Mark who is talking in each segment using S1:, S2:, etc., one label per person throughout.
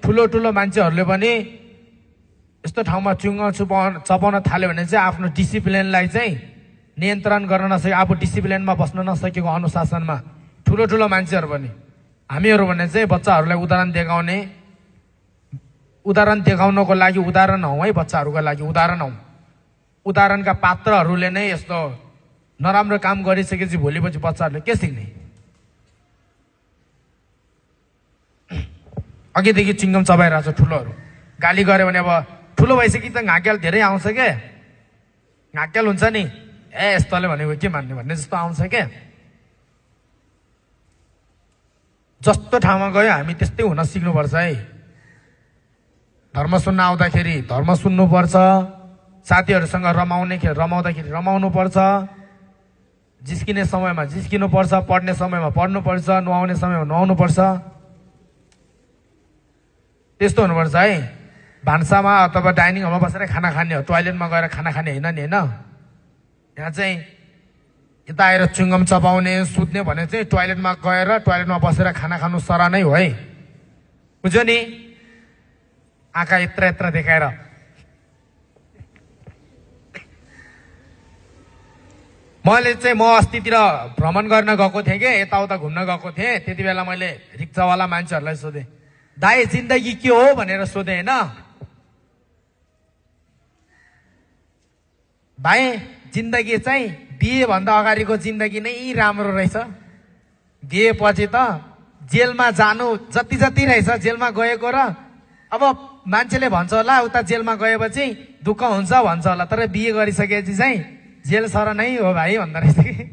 S1: ठुलो ठुलो मान्छेहरूले पनि यस्तो ठाउँमा चुङ्गा चपाउन थाल्यो भने चाहिँ आफ्नो डिसिप्लिनलाई चाहिँ नियन्त्रण गर्न नसके, आफू डिसिप्लिनमा बस्न नसकेको अनुशासनमा ठुलो ठुलो मान्छेहरू पनि, हामीहरू भने चाहिँ बच्चाहरूलाई उदाहरण देखाउनको लागि उदाहरण हौ है, बच्चाहरूको लागि उदाहरण हौ। उदाहरणका पात्रहरूले नै यस्तो नराम्रो काम गरिसकेपछि भोलिपछि बच्चाहरूले के सिक्ने? अघिदेखि चिङ्गम चबाइरहेको छ ठुलोहरू, गाली गऱ्यो भने अब ठुलो भइसक्यो त घाक्याल धेरै आउँछ के, घाक्याल हुन्छ नि, यस्तोले भनेको के मान्ने भन्ने जस्तो आउँछ क्या। जस्तो ठाउँमा गयो हामी त्यस्तै हुन सिक्नुपर्छ है। धर्म सुन्न आउँदाखेरि धर्म सुन्नुपर्छ, साथीहरूसँग रमाउँदाखेरि रमाउनुपर्छ, जिस्किने समयमा जिस्किनुपर्छ, पढ्ने समयमा पढ्नुपर्छ, नुहाउने समयमा नुहाउनुपर्छ, त्यस्तो हुनुपर्छ है। भान्सामा अथवा डाइनिङ हलमा बसेर खाना खाने हो, टोयलेटमा गएर खाना खाने होइन नि होइन। यहाँ चाहिँ यता आएर चुङ्गम चपाउने सुत्ने भने चाहिँ टोयलेटमा गएर टोयलेटमा बसेर खाना खानु सरा नै हो है, बुझ्यो नि? आँखा यत्र यत्र देखाएर म अस्तितिर भ्रमण गर्न गएको थिएँ कि, यताउता घुम्न गएको थिएँ। त्यति बेला मैले रिक्सावाला मान्छेहरूलाई सोधेँ, दाइ जिन्दगी के हो भनेर सोधेँ होइन। भाइ जिन्दगी चाहिँ बिहे भन्दा अगाडिको जिन्दगी नै राम्रो रहेछ, बिहेपछि त जेलमा जानु जति जति रहेछ जेलमा गएको, र अब मान्छेले भन्छ होला उता जेलमा गएपछि दुःख हुन्छ भन्छ होला, तर बिहे गरिसकेपछि चाहिँ जेल सर नै हो भाइ भन्दो रहेछ कि।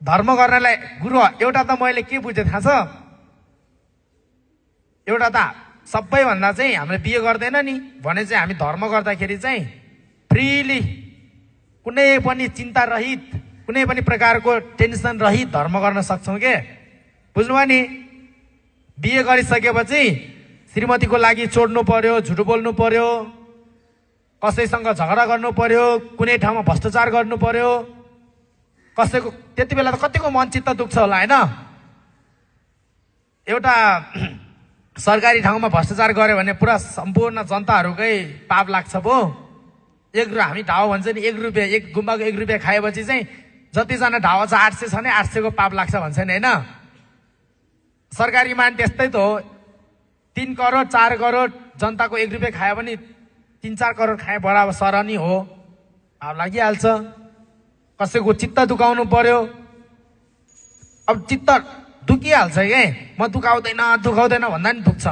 S1: धर्म गर्नलाई गुरु एउटा त मैले के बुझेँ थाहा छ, एउटा त सबैभन्दा चाहिँ हामीले बिहे गर्दैन नि भने चाहिँ हामी धर्म गर्दाखेरि चाहिँ फ्रिली कुनै पनि चिन्ता रहित, कुनै पनि प्रकारको टेन्सन रहित धर्म गर्न सक्छौँ के, बुझ्नुभयो नि? बिहे गरिसकेपछि श्रीमतीको लागि छोड्नु पर्यो, झुटो बोल्नु पर्यो, कसैसँग झगडा गर्नु पर्यो, कुनै ठाउँमा भ्रष्टाचार गर्नु पर्यो, कसैको त्यति बेला त कतिको मन चित्त दुख्छ होला होइन। एउटा सरकारी ठाउँमा भ्रष्टाचार गर्यो भने पुरा सम्पूर्ण जनताहरूकै पाप लाग्छ पो। हामी ढाउ भन्छ नि, 1 रुपियाँ, 1 गुम्बाको 1 रुपियाँ खाएपछि चाहिँ जतिजना ढाउ छ 800 छ नि 800 को पाप लाग्छ भन्छ नि होइन। सरकारी मान त्यस्तै त हो, 3 करोड 4 करोड जनताको 1 रुपियाँ खायो भने 3-4 करोड खाए बराबर सरनी हो, पाप लागिहाल्छ। कसैको चित्त दुखाउनु पर्यो, अब चित्त दुखिहाल्छ के, म दुखाउँदैन भन्दा नि दुख्छ।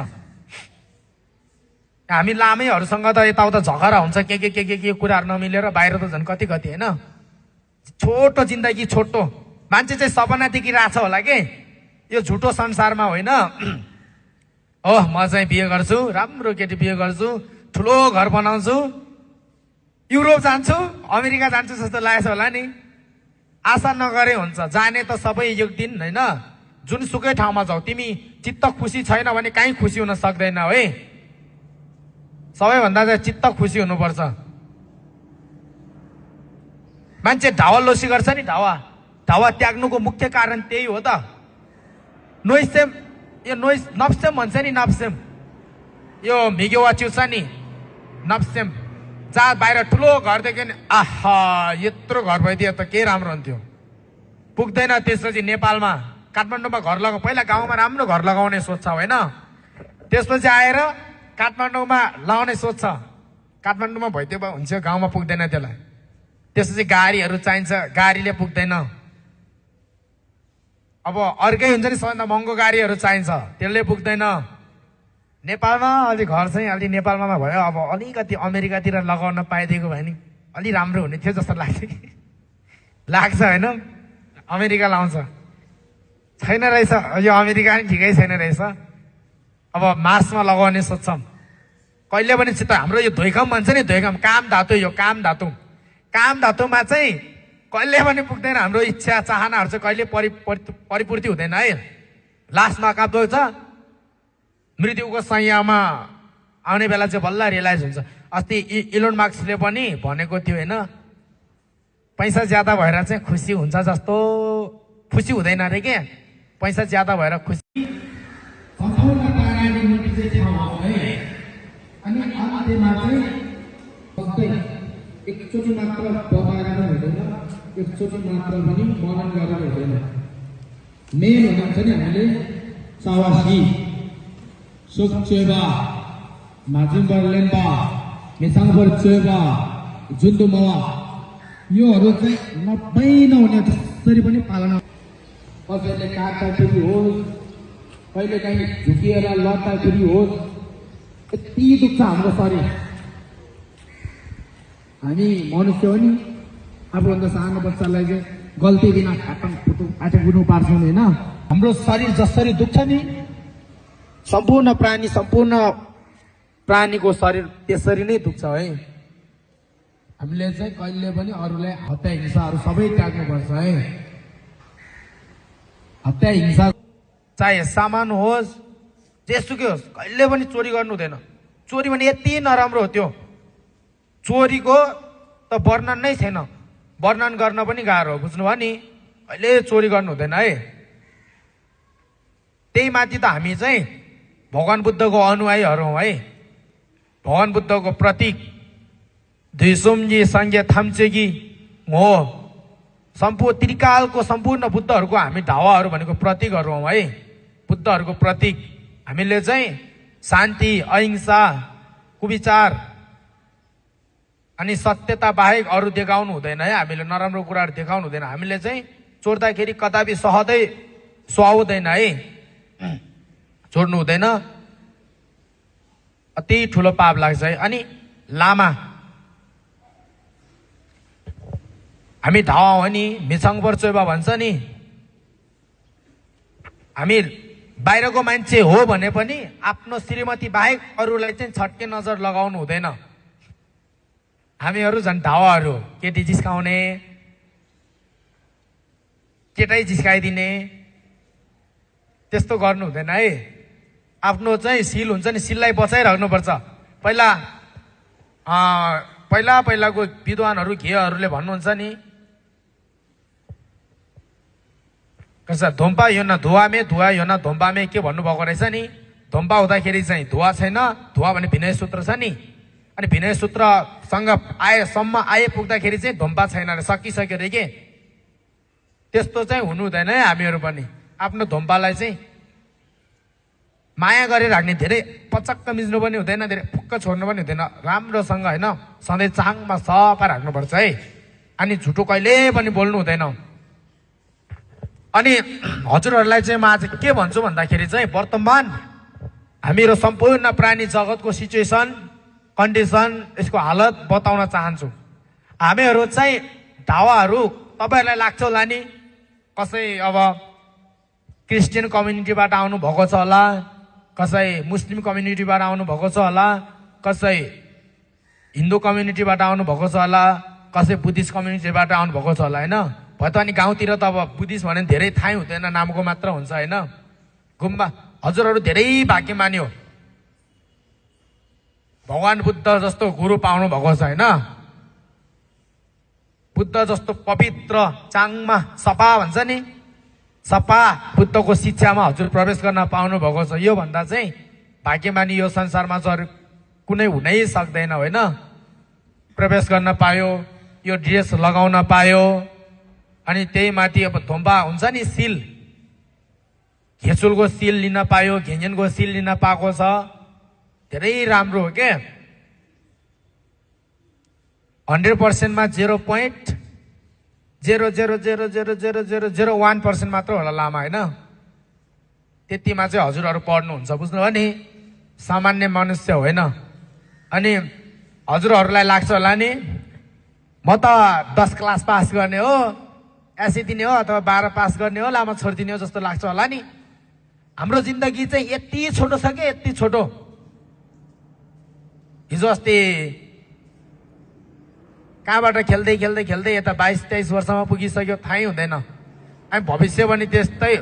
S1: हामी लामैहरूसँग त यताउता झगडा हुन्छ, के कुराहरू नमिलेर, बाहिर त झन् कति होइन। छोटो जिन्दगी, छोटो मान्छे चाहिँ सपना देखिरहेछ होला के, यो झुटो संसारमा होइन। म चाहिँ बिहे गर्छु, राम्रो केटी बिहे गर्छु, ठुलो घर बनाउँछु, युरोप जान्छु, अमेरिका जान्छु जस्तो लागेछ होला नि। आशा नगरे हुन्छ, जाने त सबै एक दिन होइन। जुनसुकै ठाउँमा जाऊ, तिमी चित्त खुसी छैन भने कहीँ खुसी हुन सक्दैन है। सबैभन्दा चाहिँ चित्त खुसी हुनुपर्छ। मान्छे ढावा लोसी गर्छ नि, ढावा ढावा त्याग्नुको मुख्य कारण त्यही हो त। नोइसेम यो नोइस नप्सेम भन्छ नि, नप्सेम यो मिगेवा चिउछ नि नप्सेम, जहाँ बाहिर ठुलो घर देख्यो नि आहा यत्रो घर भइदियो त के राम्रो हुन्थ्यो, पुग्दैन। त्यसपछि नेपालमा काठमाडौँमा घर लगाऊ, पहिला गाउँमा राम्रो घर लगाउने सोच्छ होइन, त्यसपछि आएर काठमाडौँमा लगाउने सोच्छ, काठमाडौँमा भइदियो हुन्छ, गाउँमा पुग्दैन त्यसलाई। त्यसपछि गाडीहरू चाहिन्छ, गाडीले पुग्दैन। अब अर्कै हुन्छ नि, सबैभन्दा महँगो गाडीहरू चाहिन्छ, त्यसले पुग्दैन। नेपालमा अलि घर चाहिँ अलि नेपालमा भयो, अब अलिकति अमेरिकातिर लगाउन पाइदिएको भए नि अलि राम्रो हुने थियो जस्तो लाग्छ होइन। अमेरिका लाउँछ, छैन रहेछ यो अमेरिका नि ठिकै छैन रहेछ। अब मार्समा लगाउने सोध्छौँ, कहिले पनि चित्त हाम्रो यो धोइखम भन्छ नि, धोइखम काम धातु, यो काम धातु, काम धातुमा चाहिँ कहिले पनि पुग्दैन। हाम्रो इच्छा चाहनाहरू चाहिँ कहिले परिपूर्ति हुँदैन है। लास्टमा कहाँ पुग्छ, मृत्युको सयमा आउने बेला चाहिँ बल्ल रियलाइज हुन्छ। अस्ति इलोन मार्क्सले पनि भनेको थियो होइन, पैसा ज्यादा भएर चाहिँ खुसी हुन्छ जस्तो, खुसी हुँदैन अरे के, पैसा ज्यादा भएर खुसी।
S2: एकचोटि मात्र बताएर हुँदैन, एकचोटि मात्र पनि मनन गरेर हुँदैन। मेन हुनुहुन्छ नि हामीले सावासी, सोक्चेबा, माजिम्बर लेम्बा, मेसाङबर चेबा, जुन्दुमवा, योहरू चाहिँ नहुने जसरी पनि पालना। कसैले काट्दाखेरि होस्, कहिले काहीँ झुकिएर लड्दाखेरि होस्, यति दुख्छ हाम्रो शरीर। हामी मनुष्य हो नि, आफूभन्दा सानो बच्चालाई चाहिँ गल्ती बिना आँटेकुट्नु पार्छौँ होइन।
S1: हाम्रो शरीर जसरी दुख्छ नि, सम्पूर्ण प्राणीको शरीर त्यसरी नै दुख्छ है।
S2: हामीले चाहिँ कहिले पनि अरूलाई हत्या हिंसाहरू सबै त्याग्नुपर्छ है।
S1: हत्या हिंसा चाहे सामान होस् जेसुकै होस्, कहिले पनि चोरी गर्नु हुँदैन। चोरी भने यति नराम्रो हो, त्यो चोरीको त वर्णन नै छैन, वर्णन गर्न पनि गाह्रो हो, बुझ्नुभयो नि। कहिले चोरी गर्नु हुँदैन है। त्यही माथि त हामी चाहिँ भगवान बुद्धको अनुयायीहरू हौँ है। भगवान बुद्धको प्रतीक द्विसुमजी सङ्घे थाम्चेगी हो, त्रिकालको सम्पूर्ण बुद्धहरूको हामी ढावाहरू भनेको प्रतीकहरू हौँ है। बुद्धहरूको प्रतीक हामीले चाहिँ शान्ति, अहिंसा, कुविचार अनि सत्यता बाहेक अरू देखाउनु हुँदैन है। हामीले नराम्रो कुराहरू देखाउनु हुँदैन। हामीले चाहिँ चोर्दाखेरि कदापि सहदै सुहाउँदैन है, छोड्नु हुँदैन, अति ठुलो पाप लाग्छ है। अनि लामा, हामी ढावा हो नि, मिछाङपर चोइबा भन्छ नि। हामी बाहिरको मान्छे हो भने पनि आफ्नो श्रीमती बाहेक अरूलाई चाहिँ छट्के नजर लगाउनु हुँदैन। हामीहरू झन् ढावाहरू, केटी जिस्काउने, केटै जिस्काइदिने, त्यस्तो गर्नु हुँदैन है। आफ्नो चाहिँ सिल हुन्छ नि, सिललाई बचाइराख्नुपर्छ। पहिलाको विद्वानहरू घेहरूले भन्नुहुन्छ नि, कसै धोम्पा यो न धुवामे, धुवा यो न धोम्पामे, के भन्नुभएको रहेछ नि। धोम्पा हुँदाखेरि चाहिँ धुवा छैन, धुवा भने विनय सूत्र छ नि, अनि विनय सूत्रसँग आइपुग्दाखेरि चाहिँ धोम्पा छैन अरे, सकिसक्यो अरे के। त्यस्तो चाहिँ हुनु हुँदैन है। हामीहरू पनि आफ्नो धोम्पालाई चाहिँ माया गरेर राख्ने, धेरै पचक्क मिच्नु पनि हुँदैन, धेरै फुक्क छोड्नु पनि हुँदैन, राम्रोसँग होइन, सधैँ चाङमा सफा राख्नुपर्छ है। अनि झुटो कहिले पनि बोल्नु हुँदैन। अनि हजुरहरूलाई चाहिँ म आज के भन्छु भन्दाखेरि चाहिँ वर्तमान हामीहरू सम्पूर्ण प्राणी जगतको सिचुएसन, कन्डिसन, यसको हालत बताउन चाहन्छु। हामीहरू चाहिँ ढावाहरू, तपाईँहरूलाई लाग्छ होला नि, कसै अब क्रिस्चियन कम्युनिटीबाट आउनु भएको छ होला, कसै मुस्लिम कम्युनिटीबाट आउनु भएको छ होला, कसै हिन्दू कम्युनिटीबाट आउनु भएको छ होला, कसै बुद्धिस्ट कम्युनिटीबाट आउनु भएको छ होला होइन। भयो त अनि गाउँतिर त अब बुद्धिस्ट भने धेरै थाहै हुँदैन, नामको मात्र हुन्छ होइन। गुम्बा, हजुरहरू धेरै भाग्यमानी हो, भगवान बुद्ध जस्तो गुरु पाउनु भएको छ होइन। बुद्ध जस्तो पवित्र चाङमा सपा भन्छ नि, सपा बुद्धको शिक्षामा हजुर प्रवेश गर्न पाउनु भएको छ। यो भन्दा चाहिँ भाग्यमानी यो संसारमा चाहिँ कुनै हुनै सक्दैन होइन। प्रवेश गर्न पायो, यो ड्रेस लगाउन पायो, अनि त्यही माथि अब धोम्बा हुन्छ नि सिल, घेचुलको सिल लिन पायो, घेन्जेनको सिल लिन पाएको छ। धेरै राम्रो हो के। 100%मा 0.0000001% मात्र होला लामा होइन। त्यतिमा चाहिँ हजुरहरू पढ्नुहुन्छ, बुझ्नुभयो नि, सामान्य मनुष्य होइन। अनि हजुरहरूलाई लाग्छ होला नि म त 10 क्लास पास गर्ने हो, एसए दिने हो अथवा 12 पास गर्ने हो, लामा छोडिदिने हो जस्तो लाग्छ होला नि। हाम्रो जिन्दगी चाहिँ यति छोटो छ कि यति छोटो। हिजो अस्ति कहाँबाट खेल्दै खेल्दै खेल्दै यता 22-23 वर्षमा पुगिसक्यो, थाहै हुँदैन। अनि भविष्य पनि त्यस्तै,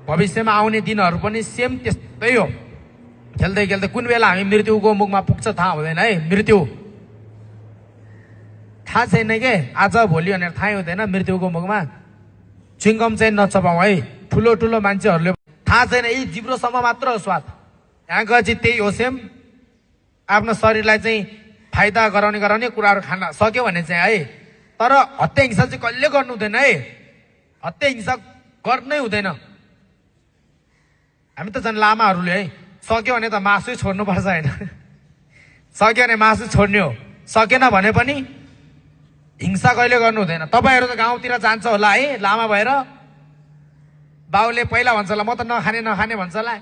S1: भविष्यमा आउने दिनहरू पनि सेम त्यस्तै हो। खेल्दै खेल्दै कुन बेला हामी मृत्युको मुखमा पुग्छ थाहा हुँदैन है। मृत्यु थाहा छैन के, आज भोलि भनेर थाहै हुँदैन। मृत्युको मुखमा चुइङ्गम चाहिँ नचपाउँ है। ठुलो ठुलो मान्छेहरूले थाहा छैन, यी जिब्रोसम्म मात्र हो स्वाद। यहाँ गएपछि त्यही हो सेम। आफ्नो शरीरलाई चाहिँ फाइदा गराउने कुराहरू खान सक्यो भने चाहिँ है। तर हत्या हिंसा चाहिँ कहिले गर्नु हुँदैन है। हत्या हिंसा गर्नै हुँदैन। हामी त झन् लामाहरूले है, सक्यो भने त मासु छोड्नुपर्छ होइन। सक्यो भने मासु छोड्ने हो, सकेन भने पनि हिंसा कहिले गर्नु हुँदैन। तपाईँहरू त गाउँतिर जान्छ होला है, लामा भएर बाउले पहिला भन्छ होला म त नखाने भन्छ होला।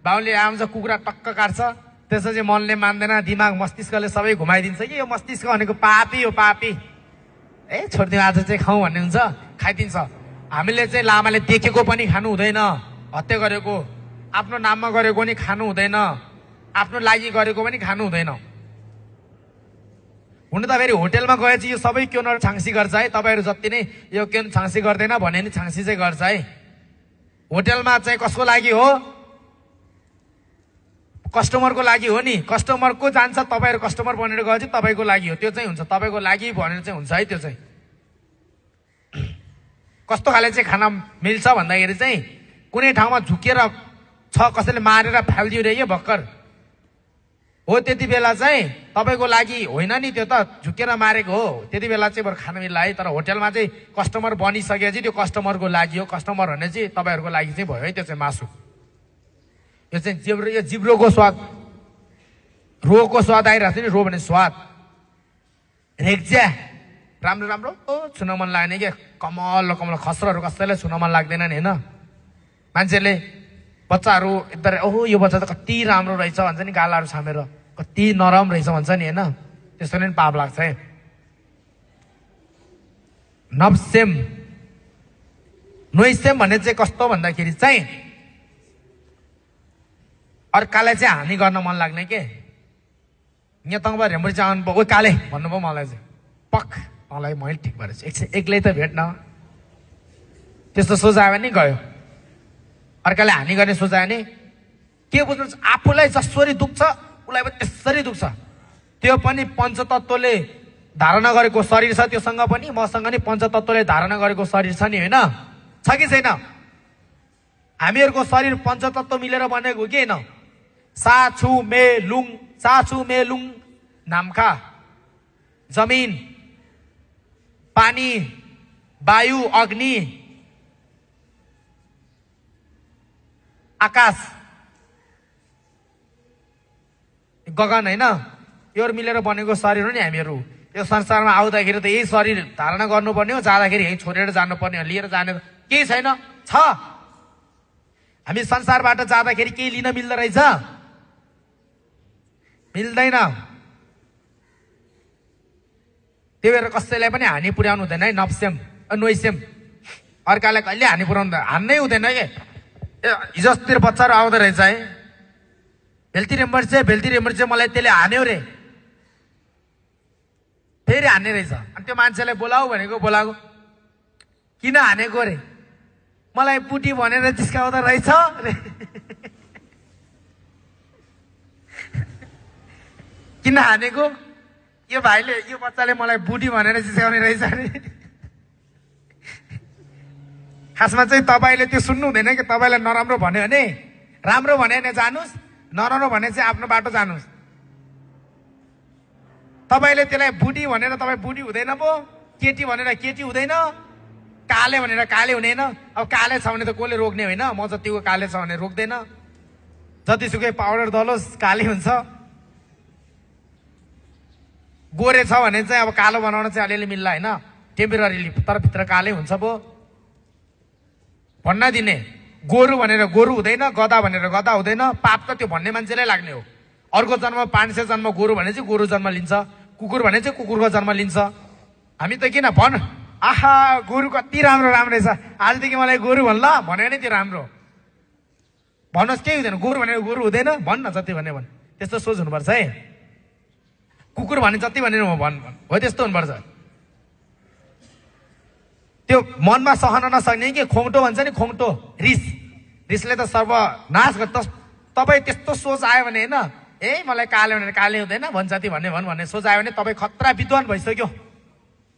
S1: बाउले आउँछ कुखुरा टक्क काट्छ, त्यसपछि मनले मान्दैन, दिमाग मस्तिष्कले सबै घुमाइदिन्छ कि यो मस्तिष्क भनेको पापी हो, पापी। छोडिदिउँ आज चाहिँ खाउँ भन्ने हुन्छ, खाइदिन्छ। हामीले चाहिँ लामाले देखेको पनि खानु हुँदैन, हत्या गरेको आफ्नो नाममा गरेको पनि खानु हुँदैन, आफ्नो लागि गरेको पनि खानु हुँदैन। हुन त फेरि होटेलमा गएपछि यो सबै क्योनहरू छाङ्सी गर्छ है। तपाईँहरू जति नै यो क्योन छाङ्सी गर्दैन भने नि छाङ्सी चाहिँ गर्छ है। होटेलमा चाहिँ कसको लागि हो? कस्टमरको लागि हो नि। कस्टमरको जान्छ, तपाईँहरू कस्टमर बनेर गएपछि तपाईँको लागि हो, त्यो चाहिँ हुन्छ। तपाईँको लागि भनेर चाहिँ हुन्छ है। त्यो चाहिँ कस्तो खाले चाहिँ खाना मिल्छ भन्दाखेरि चाहिँ कुनै ठाउँमा झुकेर छ, कसैले मारेर फालिदियो रे भर्खर हो, त्यति बेला चाहिँ तपाईँको लागि होइन नि, त्यो त झुकेर मारेको हो। त्यति बेला चाहिँ बरु खान मिल्ला है। तर होटेलमा चाहिँ कस्टमर बनिसकेपछि त्यो कस्टमरको लागि हो। कस्टमर भने चाहिँ तपाईँहरूको लागि चाहिँ भयो है। त्यो चाहिँ मासु, यो चाहिँ यो जिब्रोको स्वाद, रोको स्वाद आइरहेको छ नि। रो भने स्वाद, रेक्ज्या राम्रो राम्रो छुन मन लाग्ने क्या। कमल कमल खस्रोहरू कसैलाई छुन मन लाग्दैन नि होइन। मान्छेले बच्चाहरू एकदम ओहो यो बच्चा त कति राम्रो रहेछ भन्छ नि, गालाहरू छामेर कति नरम रहेछ भन्छ नि होइन। त्यस्तो नै पाप लाग्छ है। नब्सेम नोइसेम भन्ने चाहिँ कस्तो भन्दाखेरि चाहिँ अर्कालाई चाहिँ हानि गर्न मन लाग्ने के। यहाँ तङ्बा हेम्बरी चाहिँ आउनु ओ काले भन्नुभयो मलाई चाहिँ, पक मलाई मैले ठिक भएर चाहिँ एक्लै त भेट्न, त्यस्तो सोचायो भने गयो। अर्कालाई हानि गर्ने सोचायो भने के बुझ्नु, आफूलाई जसरी दुख्छ उसलाई पनि त्यसरी दुख्छ। त्यो पनि पञ्चतत्त्वले धारणा गरेको शरीर छ, त्योसँग पनि मसँग नि पञ्चतत्त्वले धारणा गरेको शरीर छ नि होइन, छ कि छैन? हामीहरूको शरीर पञ्चतत्त्व मिलेर बनेको के होइन? साछु मेलुङ नामखा, जमिन, पानी, वायु, अग्नि, आकाश, गगन होइन, यो मिलेर बनेको शरीर हो नि हामीहरू। यो संसारमा आउँदाखेरि त यही शरीर धारणा गर्नुपर्ने हो, जाँदाखेरि यही छोडेर जानुपर्ने हो, लिएर जाने केही छैन छ। हामी संसारबाट जाँदाखेरि केही लिन मिल्दो रहेछ? मिल्दैन। त्यही भएर कसैलाई पनि हानि पुर्याउनु हुँदैन है। नब्सेम नोइसेम, अर्कालाई कहिले हानि पुर्याउनु हान्नै हुँदैन के। हिजोतिर बच्चाहरू आउँदो रहेछ है, भेल्ती रेम्बर चाहिँ मलाई त्यसले हान्यो रे, फेरि हान्ने रहेछ। अनि त्यो मान्छेलाई बोलाऊ भनेको बोलाएको, किन हानेको रे? मलाई पुटी भनेर जिस्काउँदो रहेछ रे। किन हानेको? यो भाइले यो बच्चाले मलाई बुढी भनेर सिकाउने रहेछ अरे। खासमा चाहिँ तपाईँले त्यो सुन्नु हुँदैन कि तपाईँलाई नराम्रो भन्यो भने राम्रो भने भने जानुहोस्, नराम्रो भने चाहिँ आफ्नो बाटो जानुहोस्। तपाईँले त्यसलाई बुढी भनेर तपाईँ बुढी हुँदैन पो, केटी भनेर केटी हुँदैन, काले भनेर काले हुँदैन। अब काले छ भने त कसले रोक्ने होइन, म जतिको काले छ भने रोक्दैन। जतिसुकै पाउडर दलोस् काले हुन्छ। गोरे छ भने चाहिँ अब कालो बनाउन चाहिँ अलिअलि मिल्ला होइन, टेम्पोररीली, तर भित्र कालै हुन्छ पो भन्न दिने। गोरु भनेर गोरु हुँदैन, गधा भनेर गधा हुँदैन। पाप त त्यो भन्ने मान्छेलाई लाग्ने हो। अर्को जन्म 500 जन्म गोरु भने चाहिँ गोरु जन्म लिन्छ, कुकुर भने चाहिँ कुकुरको जन्म लिन्छ। हामी त किन भन, आहा गोरु कति राम्रो राम्रो रहेछ, आजदेखि मलाई गोरु भन् ल भन्यो भने त्यो राम्रो। भन्नुहोस् केही हुँदैन, गोरु भनेर गोरु हुँदैन, भन्न जति भने भन्। त्यस्तो सोच हुनुपर्छ है। कुकुर भने जति भनेर म भन् हो, त्यस्तो हुनुपर्छ। त्यो मनमा सहन नसक्ने कि खोङ्टो भन्छ नि, खोङ्टो रिस, रिसले त सर्वनाश गर्छ। तपाईँ त्यस्तो सोच आयो भने होइन, ए मलाई काले भनेर काले हुँदैन भन् जति भन्ने सोच आयो भने तपाईँ खतरा विद्वान भइसक्यो,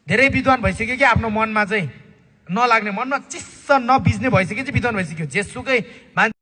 S1: धेरै विद्वान भइसक्यो कि आफ्नो मनमा चाहिँ नलाग्ने, मनमा चिस्स नबिज्ने भइसक्यो चाहिँ विद्वान भइसक्यो। जेसुकै मान्छे